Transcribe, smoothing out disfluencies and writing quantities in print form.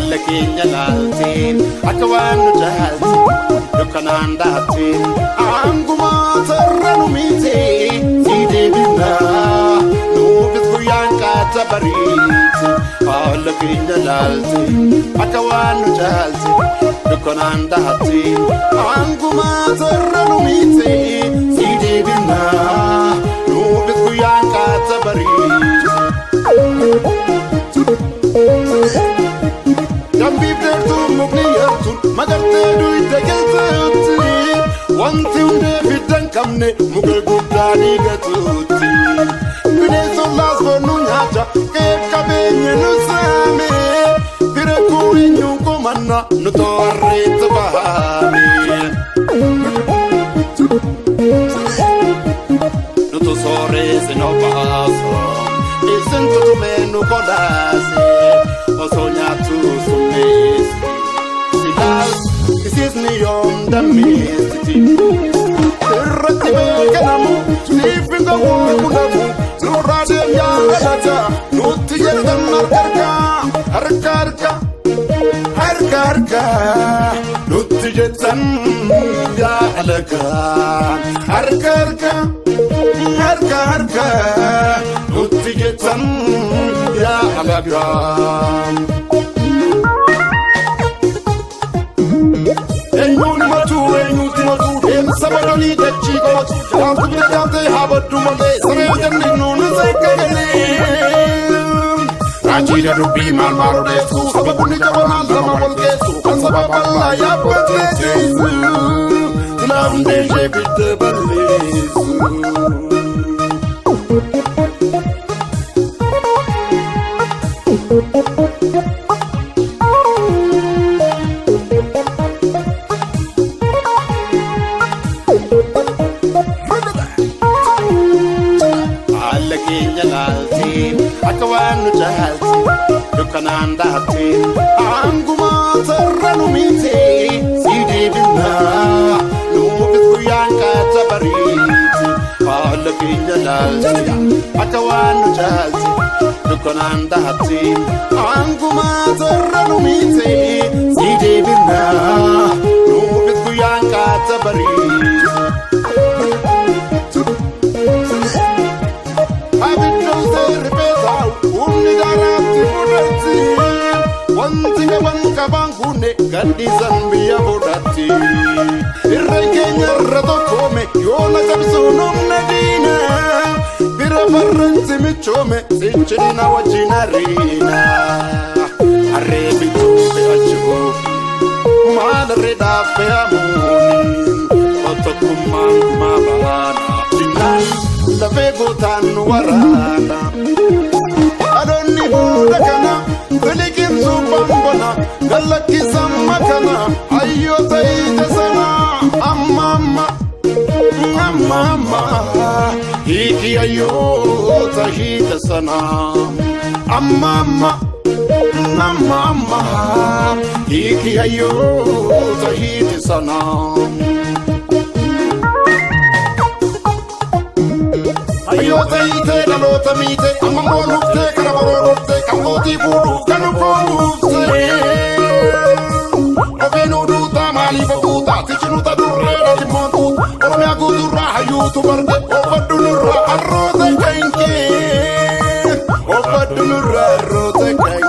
Haala keenya laaltee akka waan nu jaalte dukkanaan daatte aangumaa sarara nu miite si deebinaa nuufis guyyaan qaata bariite. Haala keenya laalte akka waan nu jaalte dukkanaan daatte aangumaa sarara nu miite si deebinaa nuufis guyyaan qaata bariite. Dambiif dheertuu mukni yartuun magartee duyda keessatti wanti hundee fidda hin qabne muka guddaa ni gatuutti. Bineensolaas boonu nyaata qe'ee qabeenya nu saame bira kuu eenyuun qomanna nu to'arreetti bahame. Nutu sooressi nu baasu isin tutumee nu kolaase osoo nyaattu summeessi silaas isiisni yoom dammeessiti. Irratti beekanamu siif hin gowwoomunamu nurraa deemyaa galata nutti jedhan harka harka harka harka harka nutti jettan yaa alagaa harka harka harka harka nutti jettan yaa alagaa. Eenyuun himatu eenyuutti himatu deemsa badanii dachii qabatu jaamtu bira jaamtee haa baddu malee saree janni nuun seekkagalee. Raajiidha dubbii maal maal odeessu saba bunni jabanaan lama wal geessu kan saba bal'aa yaabbatee teessu silaa hundee ishee bidda balleessu. Haala keenya laaltee akka waan nu jaalte dukkanaan daatte aangumaa sarara nu miite si deebinaa nuufis guyyaan qaata bariite. Haala keenya laalte akka waan nu jaalte dukkanaan daatte aangumaa sarara nu miite si deebinaa nuufis guyyaan qaata bariite. Abidda seerri beekamu humni daaraatti fudhatti wanti qaban qabaan kunne gadhiisan biyya fudhatti. Irreen keenya irra tokkoome yoona cabsuun humna diina bira farranti michoome sichidina wajjin ariina. Harree bituu fe'achuu maal irree dhaabbee amuuni tokkummaan kumaa baana dinnaan lafee gootaan nu waraana. Dhaloonni fuula kana filiqimsuu bambana gallakkisan makana hayyoota ija sana amma amma amma amma hiiki hayyoota hiita sana amma amma amma amma hiiki hayyoota hiiti sana. Hayyoota hiitee dhaloota miite amma immoo luftee kana boroo dhuftee kan mootii fuudhuuf kan nu koombuuftee. Ofiinuu duutaa maaliif ofuutaa sichinuuta durreedha timmoon tuuta Oromiyaa guutuurraa hayyuutu barge uffadhu nurraa harroota kan kee uffadhu nurraa harroota kan